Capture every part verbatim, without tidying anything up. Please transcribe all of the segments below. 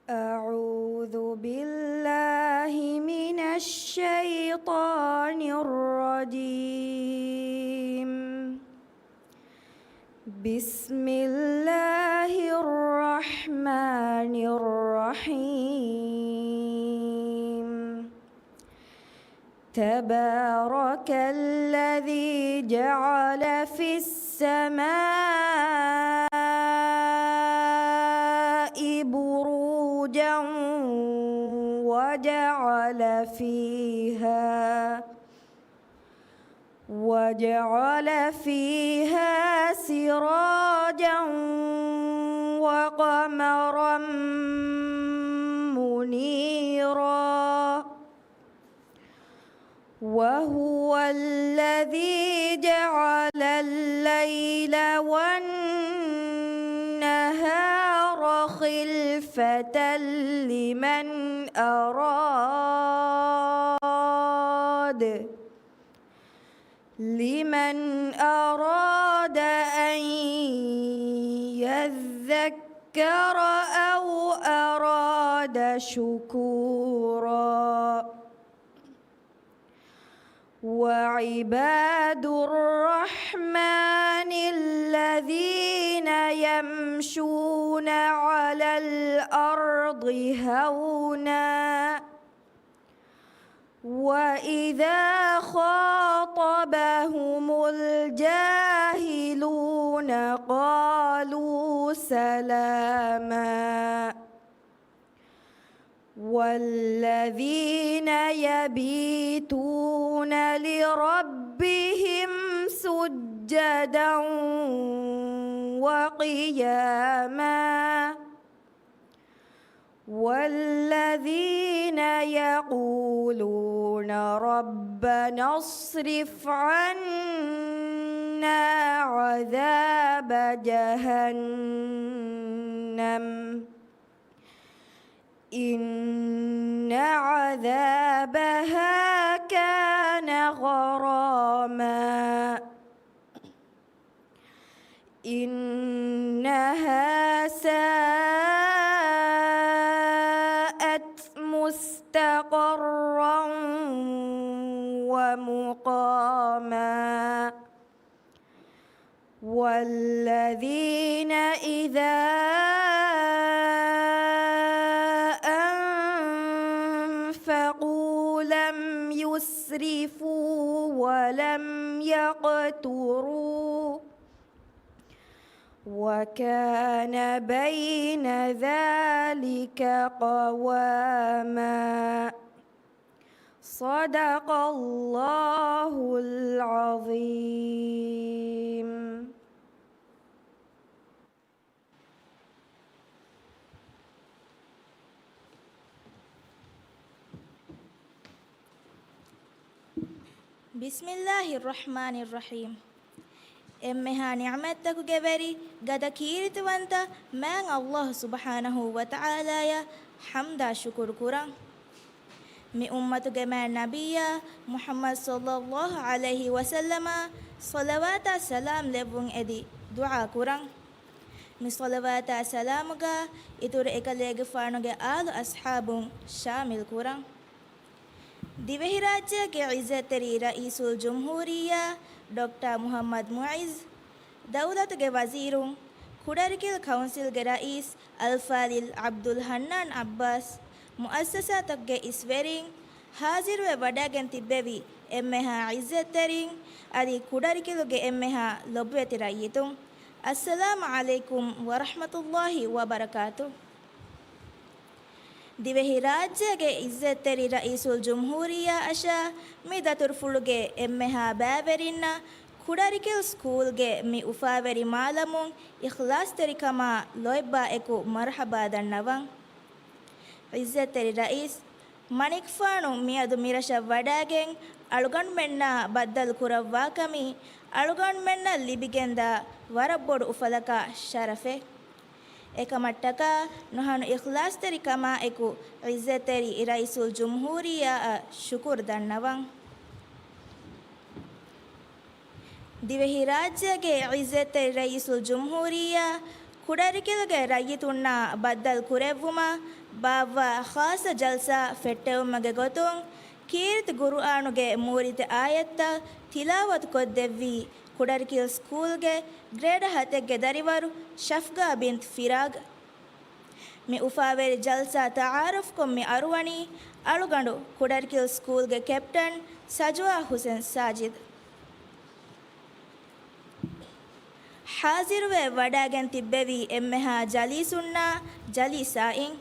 أعوذ بالله من الشيطان الرجيم. بسم الله الرحمن الرحيم. تبارك الذي جعل في السماء بروجا وجعل فيها وجعل فيها سراجا وقمرا منيرا. وهو الذي جعل الليل والنهار خلفة لمن أراد، لمن أراد أن يذكر أو أراد شكورا. وعباد الرحمن الذين يمشون على الأرض هونا وإذا خاطبهم الجاهلون قالوا سلاما. والذين يبيتون لربهم سجدا وقياما. والذين يقولون ربنا اصرف عنا عذاب جهنم إن عذابها كان غراما. إنها ساءت مستقرا ومقاما. والذين إذا أنفقوا لم يسرفوا ولم يقتروا وكان بين ذلك قواما. صدق الله العظيم. بسم الله الرحمن الرحيم. އެންމެހާ ނިޢުމަތްތަކުގެ ވެރި، ގަދަ ކީރިތިވަންތަ މާތް ﷲ ސުބްޙާނަހޫ ވަތަޢާލާއަށް ޙަމްދާ ޝުކުރު ކުރަން. މި އުއްމަތުގެ މާތް ނަބިއްޔާ މުޙައްމަދު ޞައްލައްލާހު ޢަލައިހި ވަސައްލަމަށް ޞަލަވާތާ ސަލާމް ލެއްވުން އެދި ދުޢާ ކުރަން. މި ޞަލަވާތާ ސަލާމުގަ އިތުރު އެކަލޭގެފާނުގެ އާލު އަޞްޙާބުން ޝާމިލް ކުރަން. ދިވެހިރާއްޖޭގެ ޢިއްޒަތްތެރި ރައީސުލްޖުމްހޫރިއްޔާ ޑޮކްޓަރ މުޙައްމަދު މުޢިއްޒު، ދައުލަތުގެ ވަޒީރުން، ކުޑަރިކިލް ކައުންސިލްގެ ރައީސް އަލްފާޟިލް ޢަބްދުލް ޙަންނާން ޢައްބާސް، މުއައްސަސާތަކުގެ އިސްވެރިން، ޙާޟިރުވެ ވަޑައިގެން ތިއްބެވި އެންމެހާ ޢިއްޒަތްތެރިން، އަދި ކުޑަރިކިލުގެ އެންމެހާ ލޮބުވެތި ރައްޔިތުން، އައްސަލާމު ޢަލައިކުމް ވަރަޙްމަތުﷲ ވަބަރަކާތު. ދިވެހިރާއްޖޭގެ ޢިއްޒަތްތެރި ރައީސުލްޖުމްހޫރިއްޔާއަށާ މި ދަތުރުފުޅުގެ އެންމެހާ ބައިވެރިންނަށް ކުޑަރިކިލް ސްކޫލްގެ މި އުފާވެރި މާލަމުން އިޚްލާޞްތެރިކަމާ ލޯތްބާއެކު މަރުޙަބާ ދަންނަވަން. ޢިއްޒަތްތެރި ރައީސް މަނިކުފާނު މިއަދު މިރަށަށް ވަޑައިގެން އަޅުގަނޑުމެންނާ ބައްދަލު ކުރައްވާކަމީ އަޅުގަނޑުމެންނަށް ލިބިގެންދާ ވަރަށް ބޮޑު އުފަލަކާ ޝަރަފެއް. އެކަމަށްޓަކާ ނުހަނު އިޚްލާޞްތެރިކަމާއެކު ޢިއްޒަތްތެރި ރައީސުލްޖުމްހޫރިއްޔާއަށް ޝުކުރު ދަންނަވަން. ދިވެހިރާއްޖޭގެ ޢިއްޒަތްތެރި ރައީސުލްޖުމްހޫރިއްޔާ ކުޑަރިކިލުގެ ރައްޔިތުންނާ ބައްދަލު ކުރެއްވުމަށް ބާއްވާ ޚާއްޞަ ޖަލްސާ ފެއްޓެވުމުގެ ގޮތުން، ކީރިތި ޤުރުއާނުގެ މޫރިތި އާޔަތްތައް ތިލާވަތު ކޮށްދެއްވީ، ކުޑަރިކިލު ސްކޫލްގެ ގްރޭޑް ހަތެއްގެ ދަރިވަރު ޝަފްގާ ބިންތު ފިރާގް. މި އުފާވެރި ޖަލްސާ ތަޢާރަފްކޮށް މި އަރުވަނީ އަޅުގަނޑު ކުޑަރިކިލު ސްކޫލްގެ ކެޕްޓަން ސަޖުވާ ހުސެން ސާޖިދު. ޙާޟިރުވެ ވަޑާގެން ތިއްބެވި އެންމެހާ ޖަލީސުންނާ ޖަލީސާއިން.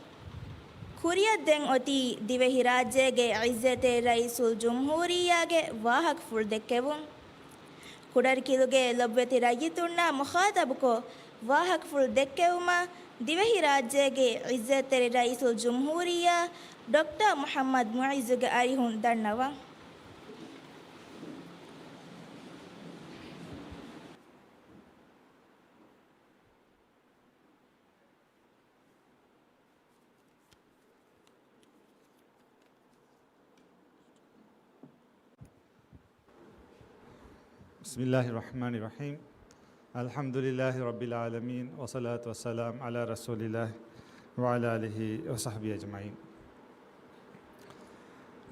ކުރިއަށް ދެން އޮތީ ދިވެހިރާއްޖޭގެ ޢިއްޒަތްތެރި ރައީސުލްޖުމްހޫރިއްޔާގެ ވާހަކަފުޅު ދެއްކެވުން. ކުޑަރިކިލުގެ ލޮބުވެތި ރައްޔިތުންނާ މުޚާޠަބުކޮށް، ވާހަކަފުޅު ދެއްކެވުމަށް ދިވެހިރާއްޖޭގެ ޢިއްޒަތްތެރި ރައީސުލްޖުމްހޫރިއްޔާ ޑޮކްޓަރ މުޙައްމަދު މުޢިއްޒުގެ އަރިހުން ދަންނަވަން. بسم الله الرحمن الرحيم. الحمد لله رب العالمين، والصلاة والسلام على رسول الله وعلى آله وصحبه أجمعين.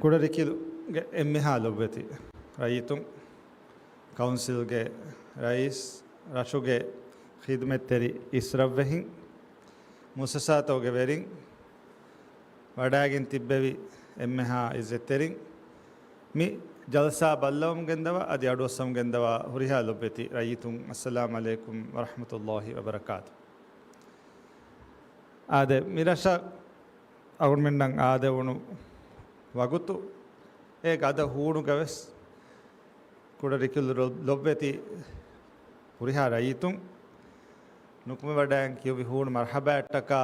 ކުޑަރިކިލުގެ އެންމެހާ ލޮބުވެތި ރައްޔިތުން، ކައުންސިލްގެ ރައީސް، ރަށުގެ ޚިދުމަތްތެރި އިސްރަށްވެހިން، މުއައްސަސާތަކުގެ ވެރިން، ވަޑާގެން ތިއްބެވި އެންމެހާ އިއްޒަތްތެރިން، މި ޖަލްސާ ބައްލަވަމުން ގެންދަވާ އަދި އަޑުއައްސަމުން ގެންދަވާ ހުރިހާ ލޮބުވެތި ރައްޔިތުން، އައްސަލާމު ޢަލައިކުމް ވަރަޙްމަތުﷲި ވަބަރަކާތު. އާދެ، މި ރަށަށް އަޅުގަނޑުމެންނަށް އާދެވުނު ވަގުތު އޭގެ އަދަ ހޫނުގަވެސް ކުޑަރިކިލު ލޮ-، ލޮބުވެތި ހުރިހާ ރައްޔިތުން ނުކުމެވަޑައިގެން ކިޔުއްވި ހޫނު މަރްޙަބާއަށްޓަކާ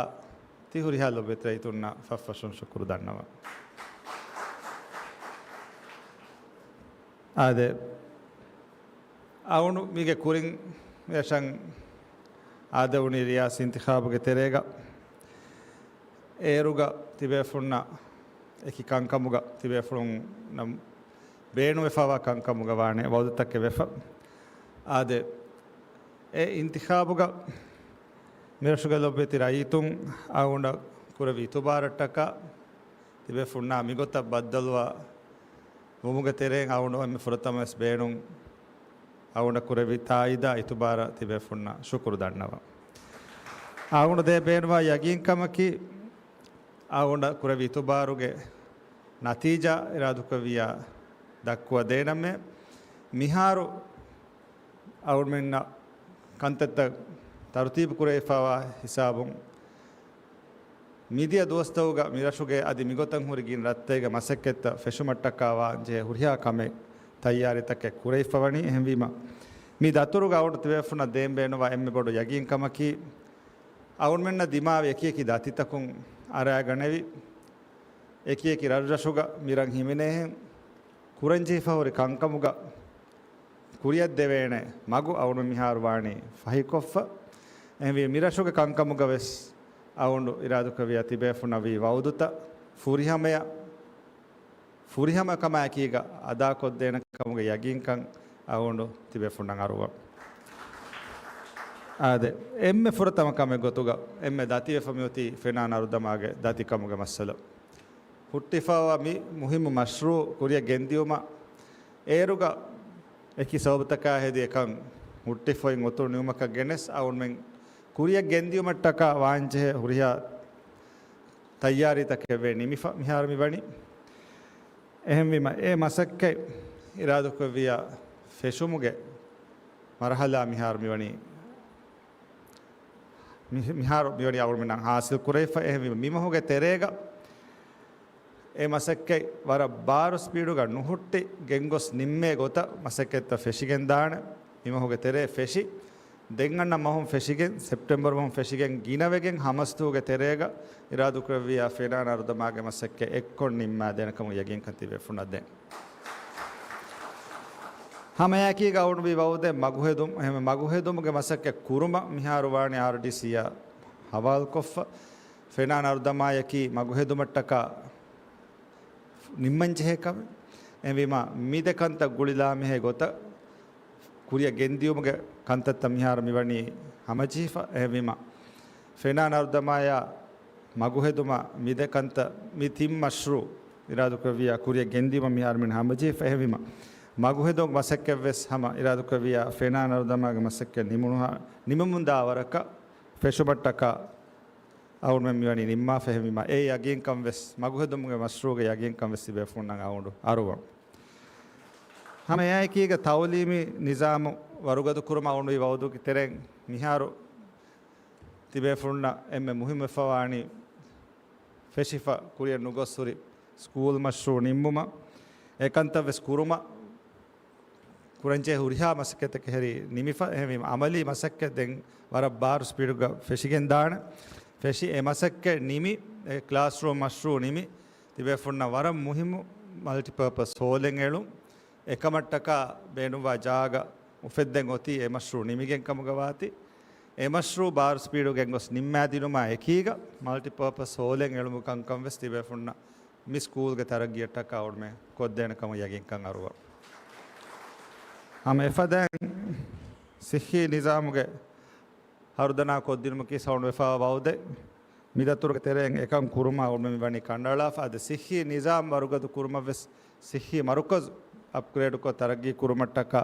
ތި ހުރިހާ ލޮބުވެތި ރައްޔިތުންނަށް ފަށްފަށުން ޝުކުރު ދަންނަވަން. އާދެ، އަޅުގަނޑު މީގެ ކުރިން ރަށަށް އާދެވުނީ ރިޔާސީ އިންތިޚާބުގެ ތެރޭގަ. އޭރުގަ ތިބޭފުންނަށް އެކި ކަންކަމުގަ ތިބޭފުޅުންނަށް ބޭނުންވެފައިވާ ކަންކަމުގަ ވާނެ ވަޢުދުތަކެއް ވެފަ. އާދެ، އެ އިންތިޚާބުގަ މިރަށުގެ ލޮބުވެތި ރައްޔިތުން އަޅުގަނޑަށް ކުރެއްވި އިތުބާރަށްޓަކާ ތިބޭފުންނާ މިގޮތަށް ބައްދަލުވާ ވުމުގެ ތެރެއިން އަޅުގަނޑު އެންމެ ފުރަތަމަވެސް ބޭނުން އަޅުގަނޑަށް ކުރެއްވި ތާއީދާ އިތުބާރަށް ތިބޭފުންނަށް ޝުކުރު ދަންނަވަން. އަޅުގަނޑު ދޭ ބޭނުންވާ ޔަގީންކަމަކީ، އަޅުގަނޑަށް ކުރެއްވި އިތުބާރުގެ ނަތީޖާ އިރާދުކުރެއްވިއްޔާ ދައްކުވަދޭނަމޭ. މިހާރު އަޅުގަނޑުމެންނަށް ކަންތައްތައް ތަރުތީބު ކުރެވިފައިވާ ހިސާބުން، މިދިޔަ ދުވަސްތަކުގަ މިރަށުގެ އަދި މިގޮތަށް ހުރި ގިނަ ރަށްތަކުގެ މަސައްކަތްތައް ފެށުމަށްޓަކާ ވާންޖެހޭ ހުރިހާ ކަމެއް ތައްޔާރީތަކެއް ކުރެވިފަވަނީ. އެހެންވީމަ، މި ދަތުރުގަ އަޅުގަނޑު ތިބޭފުންނަށް ދޭން ބޭނުންވާ އެންމެ ބޮޑު ޔަގީންކަމަކީ، އަޅުގަނޑުމެންނަށް ދިމާވި އެކި އެކި ދަތިތަކުން އަރާގަނެވި، އެކި އެކި ރަށްރަށުގަ މިރަށް ހިމެނޭހެން ކުރަންޖެހިފަ ހުރި ކަންކަމުގަ ކުރިއަށްދެވޭނެ މަގު އަޅުގަނޑު މިހާރު ވާނީ ފަހިކޮށްފަ. އެހެންވީ، މިރަށުގެ ކަންކަމުގަ ވެސް އަޅުގަނޑު އިރާދުކުރެއްވިއްޔާ ތިބޭފުންނަށް ވީ ވަޢުދުތައް ފުރިހަމަޔަށް، ފުރިހަމަ ކަމާއެކީގަ އަދާކޮށްދޭނެ ކަމުގެ ޔަގީންކަން އަޅުގަނޑު ތިބޭފުންނަށް އަރުވަން. އާދެ، އެންމެ ފުރަތަމަ ކަމެއް ގޮތުގަ އެންމެ ދަތިވެފަ މިއޮތީ ފެނާން އަރުދަމާގެ ދަތިކަމުގެ މައްސަލަ. ހުއްޓިފައިވާ މި މުހިއްމު މަޝްރޫޢު ކުރިއަށް ގެންދިޔުމަށް އޭރުގަ އެކި ސަބަބުތަކާ ހެދި އެކަން ހުއްޓިފައި އޮތުން ނިމުމަކަށް ގެނެސް އަޅުގަނޑުމެން ކުރިއަށް ގެންދިޔުމަށްޓަކާ ވާންޖެހޭ ހުރިހާ ތައްޔާރީތަކެއް ވެ ނިމިފަ މިހާރު މި ވަނީ. އެހެންވީމަ، އެ މަސައްކަތް އިރާދުކުރެއްވިއްޔާ ފެށުމުގެ މަރުޙަލާ މިހާރު މިވަނީ، މި-، މިހާރު މިވަނީ އަޅުގަނޑުމެންނަށް ޙާޞިލް ކުރެވިފަ. އެހެންވީމަ، މިމަހުގެ ތެރޭގަ އެ މަސައްކަތް ވަރަށް ބާރު ސްޕީޑުގަ ނުހުއްޓި ގެންގޮސް ނިންމޭ ގޮތަށް މަސައްކަތްތައް ފެށިގެންދާނެ. މިމަހުގެ ތެރޭ ފެށި، ދެން އަންނަ މަހުން ފެށިގެން، ސެޕްޓެމްބަރު މަހުން ފެށިގެން ގިނަވެގެން ހަމަސްތޫގެ ތެރޭގަ އިރާދުކުރެއްވިއްޔާ ފެނާން އަރުދަމާގެ މަސައްކަތް އެއްކޮށް ނިންމާދޭނެ ކަމުގެ ޔަގީންކަން ތިބޭފުންނަށް ދޭން. ހަމައެކީގަ އަޅުގަނޑު ވީ ވަޢުދެއް މަގުހެދުން. އެހެންވެ، މަގުހެދުމުގެ މަސައްކަތް ކުރުމަށް މިހާރު ވާނީ އާރްޑީސީއާ ހަވާލުކޮށްފަ. ފެނާން އަރުދަމާޔަކީ މަގުހެދުމަށްޓަކާ ނިންމަންޖެހޭ ކަމެއް. އެހެންވީމަ، މި ދެ ކަންތައް ގުޅިލާމެހޭ ގޮތަށް ކުރިއަށް ގެންދިޔުމުގެ ކަންތައްތައް މިހާރު މިވަނީ ހަމަޖެހިފަ. އެހެންވީމަ، ފެނާ ނަރުދަމާޔާ މަގުހެދުމަށް މިދެ ކަންތައް، މި ތިން މަޝްރޫ އިރާދުކުރެއްވިޔާ ކުރިއަށް ގެންދިއުމަށް މިހާރު މިން ހަމަޖެހިފަ. އެހެންވީމަ، މަގުހެދުމުގެ މަސައްކަތްވެސް ހަމަ އިރާދުކުރެއްވިޔާ ފެނާ ނަރުދަމާގެ މަސައްކަތް ނިމުނުހާ، ނިމެމުންދާ ވަރަކަށް ފެށުމަށްޓަކާ އަޅުމެން މިވަނީ ނިންމާފަ. އެހެންވީމަ، އެ ޔަގީންކަން ވެސް، މަގުހެދުމުގެ މަޝްރޫގެ ޔަގީންކަން ވެސް ތިބޭފުޅުންނަށް އަޅުގަނޑު އަރުވަން. ހަމަ އެއާއެކީގަ ތައުލީމީ ނިޒާމު ވަރުގަދަ ކުރުމަށް އަޅުގަނޑު ވައުދުގެ ތެރެއިން މިހާރު ތިބޭފުޅުންނަށް އެންމެ މުހިއްމުވެފަވާނީ ފެށިފަ ކުރިއަށް ނުގޮސް ހުރި ސްކޫލް މަޝްރޫ ނިންމުމަށް. އެކަންތައް ވެސް ކުރުމަށް ކުރަންޖެހޭ ހުރިހާ މަސައްކަތްތަކެއް ހެރީ ނިމިފަ. އެހެންވީމަ، އަމަލީ މަސައްކަތް ދެން ވަރަށް ބާރު ސްޕީޑުގަ ފެށިގެންދާނެ. ފެށި އެ މަސައްކަތް ނިމި، އެ ކްލާސްރޫމް މަޝްރޫ ނިމި، ތިބޭފުޅުންނަށް ވަރަށް މުހިއްމު މަލްޓިޕާޕަސް ހޯލެއް އެޅުން. އެކަމަށްޓަކާ ބޭނުންވާ ޖާގަ އުފެއްދެން އޮތީ އެ މަޝްރޫ ނިމިގެން ކަމުގަ ވާތީ. އެ މަޝްރޫ ބާރު ސްޕީޑުގަ ގޮސް ނިންމާދިނުމާ އެކީގަ، މަލްޓިޕާޕަސް ހޯލެއް އެޅުމުގެ ކަންކަން ވެސް ތިބޭފުޅުންނަށް މި ސްކޫލްގެ ތަރައްގީއަށްޓަކާ އަޅުމެން ކޮށްދޭނެ ކަމަށް ޔަގީންކަން އަރުވަން. ހަމަ އެފަދައިން ސިއްހީ ނިޒާމުގެ ހަރުދަނާ ކޮށްދިނުމަކީ ސައުންޑް ވެފަ ވައުދެއް. މި ދަތުރުގެ ތެރެއިން އެކަން ކުރުމަށް އަޅުމެން މި ވަނީ ކަނޑައަޅާފަ. އަދި ސިއްހީ ނިޒާމް ވަރުގަދަ ކުރުމަށް ވެސް، ސިއްހީ މަރުކަޒު އަޕްގްރޭޑްކޮށް ތަރައްގީ ކުރުމަށްޓަކާ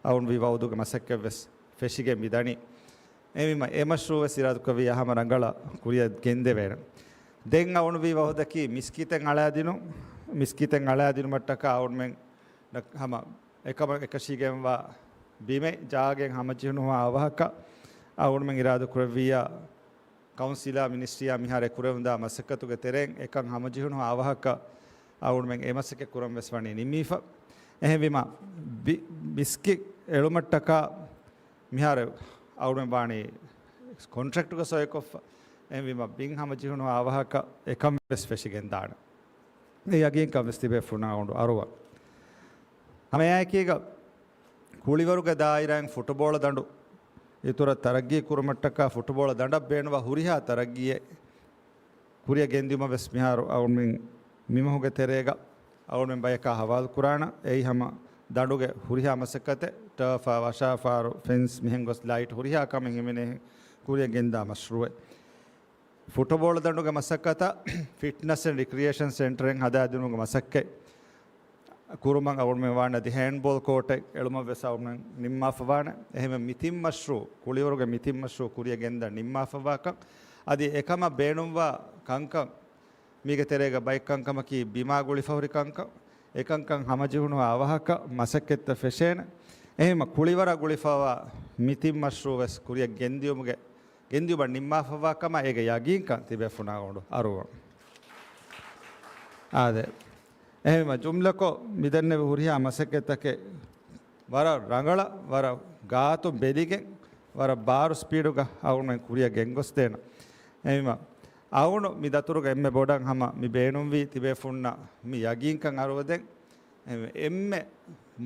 އަޅުން ވި ވައުދުގެ މަސައްކަތް ވެސް ފެށިގެން މި ދަނީ. އެހެންވީމަ، އެ މަޝްރޫއު ވެސް އިރާދުކުރެއްވިޔާ ހަމަ ރަނގަޅަށް ކުރިއަށް ގެންދެވޭނެ. ދެން އަޅުން ވި ވައުދަކީ މިސްކިތެއް އަޅާދިނުން، މިސްކިތެއް އަޅާދިނުމަށްޓަކާ އަޅުމެން ހަމަ އެކަމަށް އެކަށީގެންވާ ބިމެއް ޖާގައެއް ހަމަޖެހުނުހާ އަވަހަކަށް އަޅުމެން އިރާދުކުރެއްވިއްޔާ، ކައުންސިލާ މިނިސްޓްރީއާ މިހާރު އެކުރެވުންދާ މަސައްކަތުގެ ތެރެއިން އެކަން ހަމަޖެހުނުހާ އަވަހަކަށް އަޅުމެން އެ މަސައްކަތް ކުރަން ވެސް ވަނީ ނިންމީފަ. އެހެންވީމަ، ބި-، މިސްކިތް އެޅުމަށްޓަކާ މިހާރު އަޅުމެން ވާނީ ކޮންޓްރެކްޓުގަ ސޮއިކޮށްފަ. އެހެންވީމަ، ބިން ހަމަޖެހުނުހާ އަވަހަކަށް އެކަން ވެސް ފެށިގެންދާނެ. އެ ޔަގީންކަން ވެސް ތިބޭފުޅުންނަށް އަޅުގަނޑު އަރުވަން. ހަމައެއާއެކީގަ ކުޅިވަރުގެ ދާއިރާއިން ފުޓުބޯޅަ ދަނޑު އިތުރަށް ތަރައްގީ ކުރުމަށްޓަކާ ފުޓުބޯޅަ ދަނޑަށް ބޭނުންވާ ހުރިހާ ތަރައްގީއެއް ކުރިއަށް ގެންދިއުމަށް ވެސް މިހާރު އަޅުމެން މިމަހުގެ ތެރޭގަ އަޅުމެން ބަޔަކާ ހަވާލު ކުރާނަ. އެއީ ހަމަ ދަނޑުގެ ހުރިހާ މަސައްކަތެއް، ޓާފާ، ވަށާފާރު، ފެންސް މިހެން ގޮސް ލައިޓް ހުރިހާ ކަމެއް ހިމެނޭ ކުރިއަށް ގެންދާ މަޝްރޫއެއް. ފުޓުބޯޅަ ދަނޑުގެ މަސައްކަތަށް ފިޓްނަސް އެންޑް ރިކްރިއޭޝަން ސެންޓަރެއް ހަދާދިނުމުގެ މަސައްކަތް ކުރުމަށް އަޅުމެން ވާން. އަދި ހޭންޑްބޯލް ކޯޓެއް އެޅުމަށް ވެސް އަޅުމެން ނިންމާފަ ވާނެ. އެހެންވެ މި ތިން މަޝްރޫ، ކުޅިވަރުގެ މި ތިން މަޝްރޫ ކުރިއަށް ގެންދަން ނިންމާފަ ވާކަން، އަދި އެކަމަށް ބޭނުންވާ ކަންކަން، މީގެ ތެރޭގަ ބައެއް ކަންކަމަކީ ބިމާ ގުޅިފަ ހުރި ކަންކަން، އެކަންކަން ހަމަޖެހުނު އަވަހަކަށް މަސައްކަތްތައް ފެށޭނެ. އެހެންވީމަ ކުޅިވަރަށް ގުޅިފަވާ މި ތިން މަޝްރޫއު ވެސް ކުރިއަށް ގެންދިޔުމުގެ، ގެންދިޔުމަށް ނިންމާފަވާ ކަމަށް އޭގެ ޔަގީންކަން ތިބޭފުޅުންނަށް އަޅުގަނޑު އަރުވަން. އާދެ. އެހެންވީމަ ޖުމްލަކޮށް މިދެންނެވި ހުރިހާ މަސައްކަތްތަކެއް ވަރަށް ރަނގަޅަށް، ވަރަށް ގާތުން ބެލިގެން، ވަރަށް ބާރު ސްޕީޑުގަ އަޅުގަނޑުމެން ކުރިއަށް ގެންގޮސްދޭނަން. އެހެންވީމަ، އަޅުގަނޑު މި ދަތުރުގަ އެންމެ ބޮޑަށް ހަމަ މި ބޭނުންވީ ތިބޭފުޅުންނަށް މި ޔަގީންކަން އަރުވަދޭން. އެ-، އެންމެ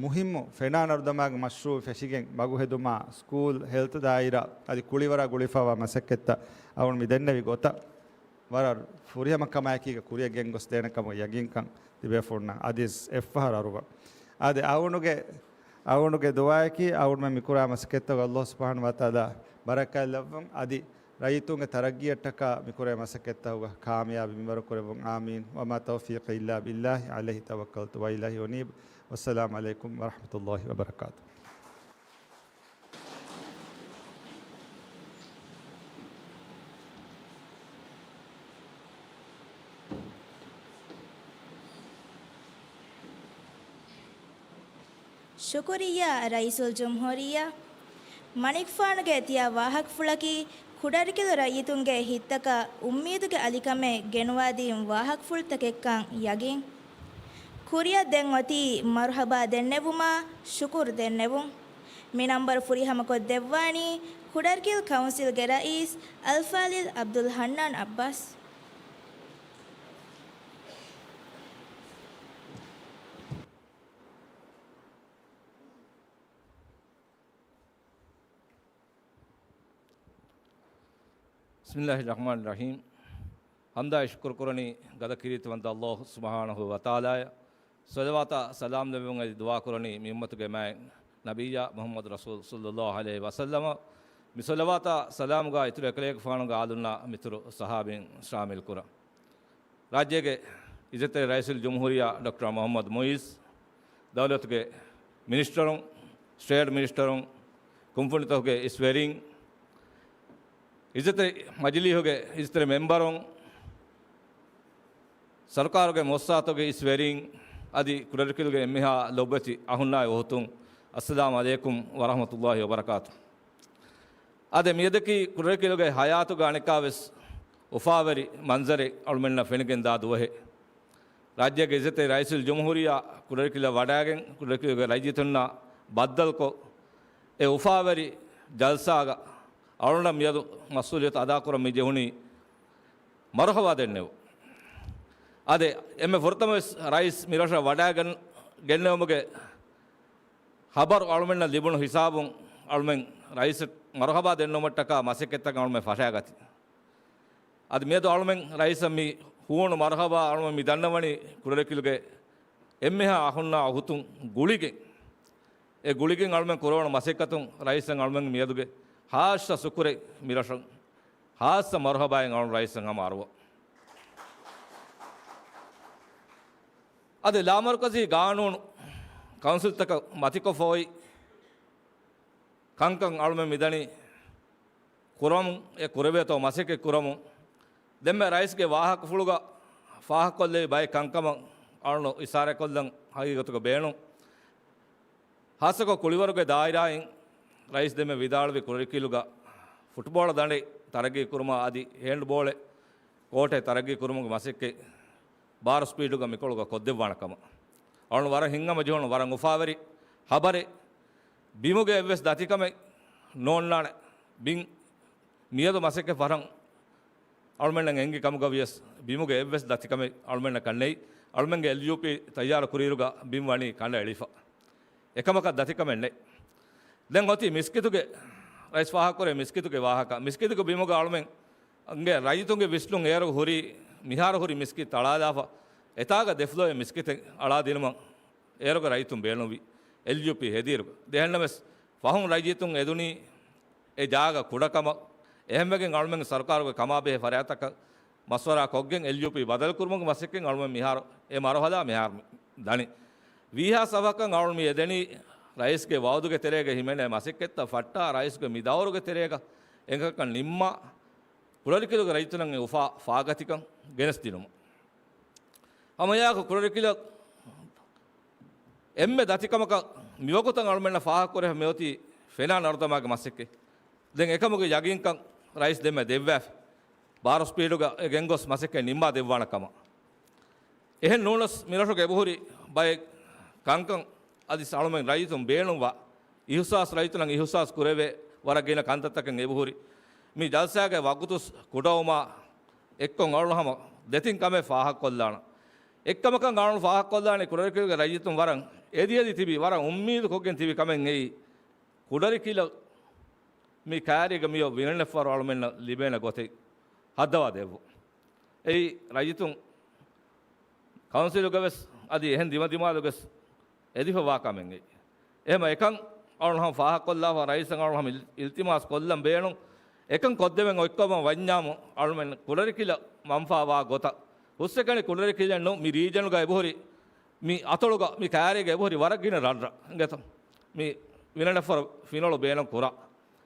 މުހިއްމު ފެނާ ނަރުދަމާގެ މަޝްރޫއު ފެށިގެން މަގު ހެދުމާ، ސްކޫލް، ހެލްތު ދާއިރާ އަދި ކުޅިވަރާ ގުޅިފަވާ މަސައްކަތްތައް އަޅުގަނޑު މި ދެންނެވި ގޮތަށް ވަރަށް ފުރިހަމަ ކަމާއެކީގަ ކުރިއަށް ގެންގޮސްދޭނެ ކަމަށް ޔަގީންކަން ތިބޭފުޅުންނަށް އަދިވެސް އެއްފަހަރު އަރުވަން. އާދެ، އަޅުގަނޑުގެ، އަޅުގަނޑުގެ ދުޢާއަކީ އަޅުގަނޑުމެން މިކުރާ މަސައްކަތްތަކަށް އައްލާހު ސުބްޙާނަހޫ ވަތަޢާލާ ބަރަކާތްލައްވަން. އަދި ރައްޔިތުންގެ ތަރައްގީއަށްޓަކާ މިކުރޭ މަސައްކަތްތަކުގަ ކާމިޔާބީ މިންވަރު ކުރެއްވުން. އާމީން. ވަމާ ތައުފީޤީ އިއްލާ ބިއްލާހި ޢަލައިހި ތަވައްކަލްތު ވައިލައިހި އުނީބު. ވައްސަލާމު ޢަލައިކުމް ވަރަޙްމަތުﷲި ވަބަރަކާތުހު. ޝުކުރިއްޔާ ރައީސުލްޖުމްހޫރިއްޔާ. މަނިކުފާނުގެ ތިޔަ ވާހަކަފުޅަކީ ކުޑަރިކިލު ރައްޔިތުންގެ ހިތްތަކަށް އުއްމީދުގެ އަލިކަމެއް ގެނުވާދިން ވާހަކަފުޅުތަކެއްކަން ޔަގީން. ކުރިއަށް ދެން އޮތީ މަރުޙަބާ ދެންނެވުމާ ޝުކުރު ދެންނެވުން. މި ނަންބަރު ފުރިހަމަކޮށްދެއްވާނީ ކުޑަރިކިލް ކައުންސިލްގެ ރައީސް އަލްފާޟިލް ޢަބްދުލް ޙަންނާން ޢައްބާސް. ބިސްމިއްލާހި ރަޙްމާނި ރަޙީމް. ޙަމްދާއި ޝުކުރު ކުރަނީ ގަދަ ކީރިތިވަންތަ އައްލާހު ސުބްޙާނަހޫ ވަތަޢާލާއަށް. ޞަލަވާތާ ސަލާމް ލެއްވުން އެދި ދުޢާ ކުރަނީ މި އުއްމަތުގެ މާތް ނަބިއްޔާ މުޙައްމަދު ރަސޫލު ޞައްލައްލާހު ޢަލައިހި ވަސައްލަމަ. މި ޞަލަވާތާ ސަލާމުގާ އިތުރު އެކަލޭގެފާނުގެ އާލުންނާ މިތުރު ޞަޙާބީން ޝާމިލް ކުރަން. ރާއްޖޭގެ އިއްޒަތްތެރި ރައީސުލްޖުމްހޫރިއްޔާ ޑޮކްޓަރ މުޙައްމަދު މުޢިއްޒު، ދައުލަތުގެ މިނިސްޓަރުން، ސްޓޭޓް މިނިސްޓަރުން، ކުންފުނިތަކުގެ އިސް ވެރިން، އިއްޒަތްތެރި މަޖިލީހުގެ އިއްޒަތްތެރި މެމްބަރުން، ސަރުކާރުގެ މުއައްސަސާތަކުގެ އިސް ވެރިން، އަދި ކުޑަރިކިލުގެ އެންމެހާ ލޮބުވެތި އަޚުންނާއި އުޚުތުން، އައްސަލާމު ޢަލައިކުމް ވަރަޙްމަތުﷲި ވަބަރަކާތު. އާދެ، މިއަދަކީ ކުޑަރިކިލުގެ ޙަޔާތުގެ އަނެއްކާވެސް އުފާވެރި މަންޒަރެއް އަޅުމެންނަށް ފެނިގެން ދާ ދުވަހެއް. ރާއްޖޭގެ އިއްޒަތްތެރި ރައީސުލްޖުމްހޫރިއްޔާ ކުޑަރިކިލަށް ވަޑައިގެން، ކުޑަރިކިލުގެ ރައްޔިތުންނާ ބައްދަލުކޮށް، އެ އުފާވެރި ޖަލްސާގަ އަޅުންނަށް މިއަދު މަސްއޫލިއްޔަތު އަދާކުރަން މި ޖެހުނީ މަރުޙަބާ ދެންނެވުން. އާދެ، އެންމެ ފުރަތަމަވެސް ރައީސް މިރަށަށް ވަޑައިގެން، ގެންނެވުމުގެ ޚަބަރު އަޅުމެންނަށް ލިބުނު ހިސާބުން އަޅުމެން ރައީސަށް މަރުޙަބާ ދެންނެވުމަށްޓަކާ މަސައްކަތްތަކަށް އަޅުމެން ފަށައިގަތީ. އަދި މިއަދު އަޅުމެން ރައީސަށް މި ހޫނު މަރުޙަބާ އަޅުމެން މި ދަންނަވަނީ ކުޑަރިކިލުގެ އެންމެހާ އަޚުންނާ އުޚުތުން ގުޅިގެން، އެ ގުޅިގެން އަޅުމެން ކުރެވުނު މަސައްކަތުން ރައީސަށް އަޅުމެން މިއަދުގެ ޚާއްޞަ ޝުކުރެއް މިރަށަށް، ޚާއްޞަ މަރުޙަބާއެއް އަޅުން ރައީސަށް ހަމަ އަރުވަ. އަދި ލާމަރުކަޒީ ގާނޫނު ކައުންސިލްތަކަށް މަތިކޮށްފަ އޮތް ކަންކަން އަޅުމެން މިދަނީ ކުރަމުން، އެ ކުރެވޭތޯ މަސައްކަތް ކުރަމުން. ދެންމެ ރައީސްގެ ވާހަކަފުޅުގަ ފާހަގަކޮށްލެވި ބައެއް ކަންކަމަށް އަޅުން އިޝާރާތްކޮށްލަން ހަގީގަތުގަ ބޭނުން. ޚާއްޞަކޮށް ކުޅިވަރުގެ ދާއިރާއިން ރައީސް ދެންމެ ވިދާޅުވި ކުޑަރިކިލުގަ ފުޓްބޯޅަ ދަނޑެއް ތަރައްގީ ކުރުމާ އަދި ހޭންޑްބޯޅެއް ކޯޓެއް ތަރައްގީ ކުރުމުގެ މަސައްކަތް ބާރު ސްޕީޑުގަ މިކޮޅުގަ ކޮށްދެއްވާނެ ކަމަށް. އަޅުން ވަރަށް ހިތްހަމަޖެހުނު ވަރަށް އުފާވެރި ޚަބަރެއް. ބިމުގެ އެއްވެސް ދަތިކަމެއް ނޯންނާނެ. ބިން މިއަދު މަސައްކަތް ފަށަން އަޅުމެންނަށް އެނގި ކަމުގަ ވިޔަސް، ބިމުގެ އެއްވެސް ދަތިކަމެއް އަޅުމެންނަކަށް ނެތް. އަޅުމެންގެ އެލްޔޫޕީ ތައްޔާރު ކުރިއިރުގަ ބިން ވަނީ ކަނޑައެޅިފަ. އެކަމަކަށް ދަތިކަމެއް ނެތް. ދެން އޮތީ މިސްކިތުގެ، ރައީސް ފާހަގަކުރޭ މިސްކިތުގެ ވާހަކަ. މިސްކިތުގެ ބިމުގަ އަޅުމެންގެ ރައްޔިތުންގެ ވިސްނުން އޭރު ހުރީ، މިހާރު ހުރި މިސްކިތް ތަޅާލާފަ، އެތާގަ ދެ ފްލޯއެއް މިސްކިތެއް އަޅާދިނުމަށް އޭރުގެ ރައްޔިތުން ބޭނުންވި، އެލްޔޫޕީ ހެދިއިރު. ދެހެންނަމަވެސް، ފަހުން ރައްޔިތުން އެދުނީ އެ ޖާގަ ކުޑަކަމަށް. އެހެންވެގެން އަޅުމެން ސަރުކާރުގެ ކަމާބެހޭ ފަރާތްތަކަށް މަޝްވަރާ ކޮށްގެން އެލްޔޫޕީ ބަދަލުކުރުމުގެ މަސައްކަތް އަޅުމެން މިހާރު އެ މަރުހަލާ މިހާރު ދަނީ. ވީހާ ސަފަކަށް އަޅުން މި އެދެނީ ރައީސްގެ ވައުދުގެ ތެރޭގަ ހިމެނޭ މަސައްކަތްތައް ފައްޓާ ރައީސްގެ މި ދައުރުގެ ތެރޭގަ އެކަކަށް ނިންމާ ކުޑަރިކިލުގެ ރައްޔިތުންނަށް އެ އުފާ ފާގަތިކަން ގެނެސްދިނުމަށް. ހަމައެއާއެކު ކުޑަރިކިލަށް އެންމެ ދަތިކަމަކަށް މިވަގުތަށް އަޅުމެންނަށް ފާހަގަކުރެވިފަ މިއޮތީ ފެނާ ނަރުދަމާގެ މަސައްކަތް. ދެން އެކަމުގެ ޔަގީންކަން ރައީސް ދެންމެ ދެއްވާފި. ބާރު ސްޕީޑުގަ އެ ގެންގޮސް މަސައްކަތް ނިންމާ ދެއްވާނެ ކަމަށް. އެހެން ނޫނަސް މިރަށުގެ އެބަހުރި ބައެއް ކަންކަން އަދި އަޅުމެން ރައްޔިތުން ބޭނުންވާ އިހުސާސް ރައްޔިތުންނަށް އިހުސާސް ކުރެވޭ ވަރަށް ގިނަ ކަންތައްތަކެއް އެބަހުރި. މި ޖަލްސާގެ ވަގުތުސް ކުޑަވުމާ އެއްކޮށް އަޅުން ހަމަ ދެތިން ކަމެއް ފާހަގަކޮށްލާނަން. އެއްކަމަކަށް އަޅުން ފާހަގަކޮށްލާނީ ކުޑަރިކިލުގެ ރައްޔިތުން ވަރަށް އެދިއެދި ތިބި، ވަރަށް އުއްމީދު ކޮށްގެން ތިބި ކަމެއް އެއީ، ކުޑަރިކިލަށް މި ކައިރީގަ މިއޮތް ވިލަނެއްފަރު އަޅުމެންނަށް ލިބޭނެ ގޮތެއް ހައްދަވާ ދެއްވުން. އެއީ ރައްޔިތުން ކައުންސިލުގަވެސް އަދި އެހެން ދިމަދިމާލުގަވެސް އެދިފަވާ ކަމެއް އެއީ. އެހެމަ އެކަން އަޅުން ހަމަ ފާހަގަކޮށްލާފަ ރައީސަށް އަޅުން ހަމަ އިލް-، އިލްތިމާސް ކޮށްލަން ބޭނުން. އެކަން ކޮށްދެމެން އޮތްކަމަށް ވަންޏާމު އަޅުމެން ކުޑަރިކިލަށް މަންފާވާ ގޮތަށް ހުސްއެކަނި ކުޑަރިކިލެއް ނޫން މި ރީޖަނުގަ އެބަހުރި މި އަތޮޅުގަ މި ކައިރީގަ އެބަހުރި ވަރަށް ގިނަ ރަށްރަށް އިނގޭތޯ. މި ވިލަނެއްފަރު ފިނޮޅު ބޭނުން ކުރާ.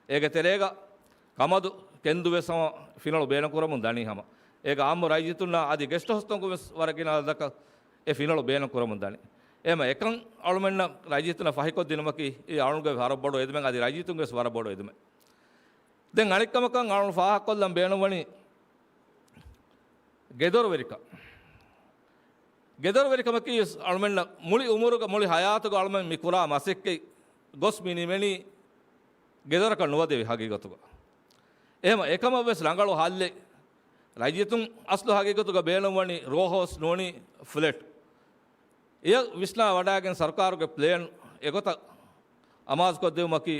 އޭގެ ތެރޭގަ ކަމަދު ކެންދުވެސް ހަމަ ފިނޮޅު ބޭނުން ކުރަމުން ދަނީ ހަމަ. އޭގަ އާއްމު ރައްޔިތުންނާ އަދި ގެސްޓް ހައުސްތަކުން ވެސް ވަރަށް ގިނަ އަދަދަކަށް އެ ފިނޮޅު ބޭނުން ކުރަމުން ދަނީ. އެހެމަ އެކަން އަޅުމެންނަށް ރައްޔިތުންނަށް ފަހިކޮށްދިނުމަކީ އެ އަޅުގެ ވަރަށް ބޮޑު އެދުމެއް އަދި ރައްޔިތުންގެ ވެސް ވަރަށް ބޮޑު އެދުމެއް. ދެން އަނެއްކަމަކަށް އަޅުން ފާހަގަކޮށްލަން ބޭނުންވަނީ ގެދޮރުވެރިކަން. ގެދޮރުވެރިކަމަކީ އަޅުމެންނަށް މުޅި އުމުރުގަ މުޅި ހަޔާތުގަ އަޅުމެން މި ކުރާ މަސައްކަތް ގޮސް މި ނިމެނީ ގެދޮރަކަށް ނުވަދެވި ހަގީގަތުގަ. އެހެމަ އެކަމަށް ވެސް ރަނގަޅު ހައްލެއް. ރައްޔިތުން އަސްލު ހަގީގަތުގަ ބޭނުންވަނީ ރޯ ހައުސް ނޫނީ ފްލެޓް. އެޔަށް ވިސްނާ ވަޑައިގެން ސަރުކާރުގެ ޕްލޭން އެގޮތަށް އަމާޒުކޮށްދެވުމަކީ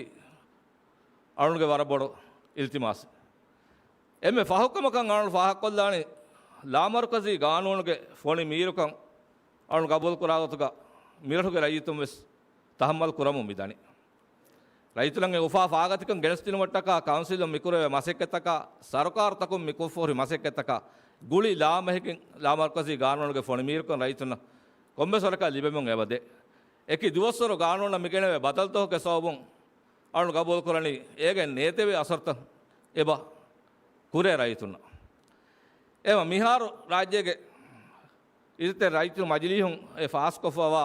އަޅުގެ ވަރަށް ބޮޑު އިލްތިމާސެއް. އެންމެ ފަހުކަމަކަށް އަޅުން ފާހަގަކޮށްލާނީ ލާމަރުކަޒީ ގާނޫނުގެ ފޮނި މީރުކަން އަޅުން ގަބޫލުކުރާ ގޮތުގަ މިރަށުގެ ރައްޔިތުން ވެސް ތަހައްމަލް ކުރަމުން މިދަނީ. ރައްޔިތުންގެ އުފާ ފާގަތިކަން ގެނެސްދިނުމަށްޓަކާ ކައުންސިލުން މިކުރެވޭ މަސައްކަތްތަކާ ސަރުކާރުތަކުން މި ކޮށްފަހުރި މަސައްކަތްތަކާ ގުޅި ލާމެހިކިން ލާމަރުކަޒީ ގާނޫނުގެ ފޮނި މީރުކަން ރައްޔިތުންނަށް ކޮންމެސް ވަރަކަށް ލިބެމުން އެބަދޭ. އެކި ދުވަސްވަރު ގާނޫނަށް މިގެނެވޭ ބަދަލުތަކުގެ ސަބަބުން އަޅުން ގަބޫލުކުރަނީ އޭގެ ނޭތެވޭ އަސަރުތައް އެބަ ކުރޭ ރައްޔިތުންނަށް. އެމަ މިހާރު ރާއްޖޭގެ އިއްޒަތްތެރި ރައްޔިތުން މަޖިލީހުން އެ ފާސްކޮށްފަވާ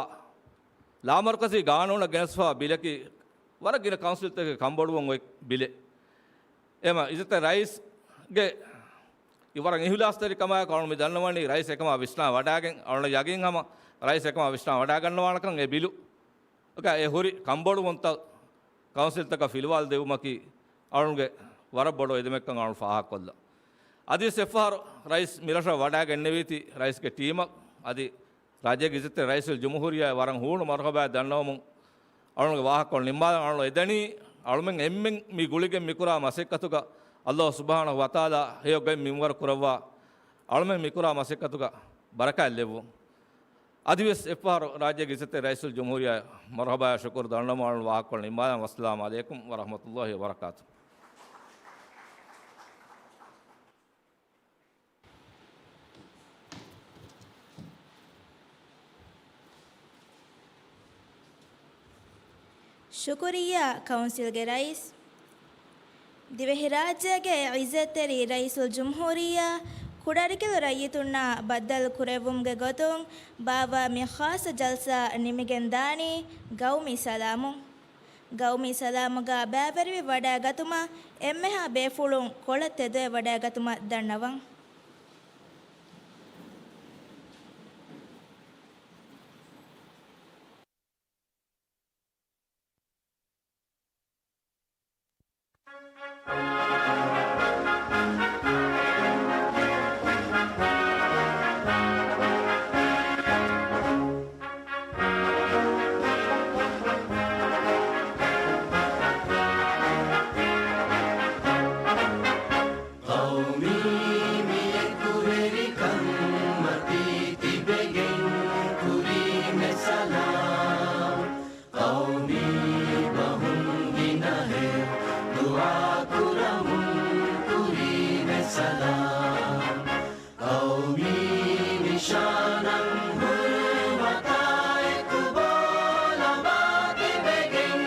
ލާމަރުކަޒީ ގާނޫނަށް ގެނެސްފަވާ ބިލަކީ ވަރަށް ގިނަ ކައުންސިލްތަކެއް ކަންބޮޑުވަން އޮތް ބިލެއް. އެމަ އިއްޒަތްތެރި ރައީސްގެ ވަރަށް އިހުލާސްތެރިކަމާއެކު އަޅުން މި ދަންނަވަނީ ރައީސް އެކަމާ ވިސްނާ ވަޑާގެން އަޅުން ޔަގީންހަމަ ރައީސް އެކަމާ ވިސްނާ ވަޑާގަންނަވާނެކަން އެ ބިލު އެ ހުރި ކަންބޮޑުވުންތައް ކައުންސިލްތަކަށް ފިލުވާލަދެއްވުމަކީ އަޅުންގެ ވަރަށް ބޮޑު އެދެމެއްކަން އަޅުން ފާހަގަކޮށްލަން. އަދިވެސް އެއްފަހަރު ރައީސް މިރަށަށް ވަޑާގެންނެވީތީ ރައީސްގެ ޓީމަށް އަދި ރާއްޖޭގެ އިއްޒަތްތެރި ރައީސުލް ޖުމްހޫރިއްޔާއަށް ވަރަށް ހޫނު މަރުހަބާ ދަންނަވަމުން އަޅުންގެ ވާހަކަކޮޅު ނިންމާލަން. އަޅުން އެދަނީ އަޅުމެން އެންމެން މި ގުޅިގެން މިކުރާ މަސައްކަތުގަ އައްލާހު ސުބްޙާނަހު ވަތަޢާލާ ހެޔޮ ގޮތް މިންވަރު ކުރައްވާ އަޅުމެން މިކުރާ މަސައްކަތުގަ ބަރަކާތް ލެއްވުން. އަދިވެސް އެއްފަހަރު ރާއްޖޭގެ އިއްޒަތްތެރި ރައީސުލް ޖުމްހޫރިއްޔާއަށް މަރުހަބާއާ ޝުކުރު ދަންނަވަމުން އަޅުން ވާހަކަކޮޅު ނިންމާލަން. ވައްސަލާމު ޢަލައިކުމް ވަރަޙްމަތުﷲ ވަބަރަކާތުހު. ޝުކުރިއްޔާ ކައުންސިލްގެ ރައީސް. ދިވެހިރާއްޖޭގެ އިއްޒަތްތެރި ރައީސުލް ޖުމްހޫރިއްޔާ ކުޑަރިކިލު ރައްޔިތުންނާ ބައްދަލު ކުރެއްވުމުގެ ގޮތުން ބާއްވާ މި ޚާއްޞަ ޖަލްސާ ނިމިގެން ދާނީ ގައުމީ ސަލާމުން. ގައުމީ ސަލާމުގަ ބައިވެރިވެ ވަޑައިގަތުމަށް އެންމެހާ ބޭފުޅުން ކޮޅަށް ތެދުވެ ވަޑައިގަތުމަށް ދަންނަވަން. ޤައުމީ މި އެކުވެރިކަން މަތީ ތިބެގެން ކުރީމެ ސަލާމް. ޤައުމީ ބަހުން ގިނަހެއް ދުޢާ ކުރަމުން ކުރީމެ ސަލާމް. ޤައުމީ ނިޝާނަށް ހުރުމަތާ އެކު ބޯލަމާ ތިބެގެން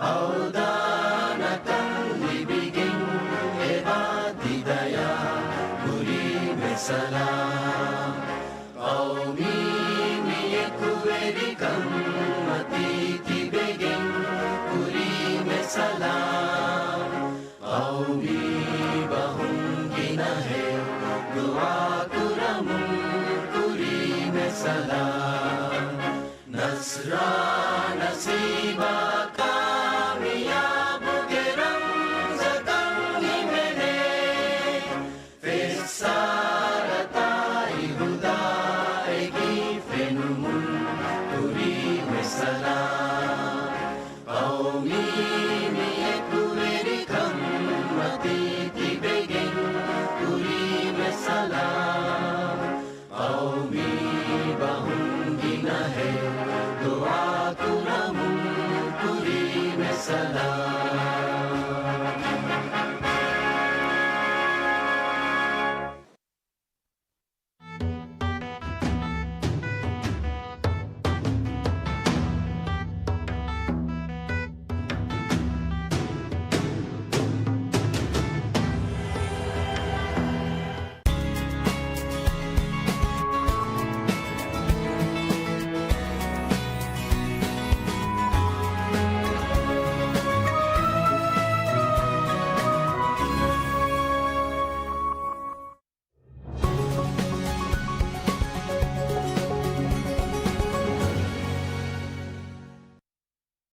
އަވަދާނަކަން ލިބިގެން އެބާ ތިދަޔާ ކުރީމެ ސަލާމް. ޤައުމީ މި އެކުވެރިކަން މަތީ ތިބެގެން ކުރީމެ ސަލާމް. ޤައުމީ ބަހުން ގިނަހެއް ދުޢާ ކުރަމުން ކުރީމެ ސަލާމް. ނަޞްރާ ނަސީބާ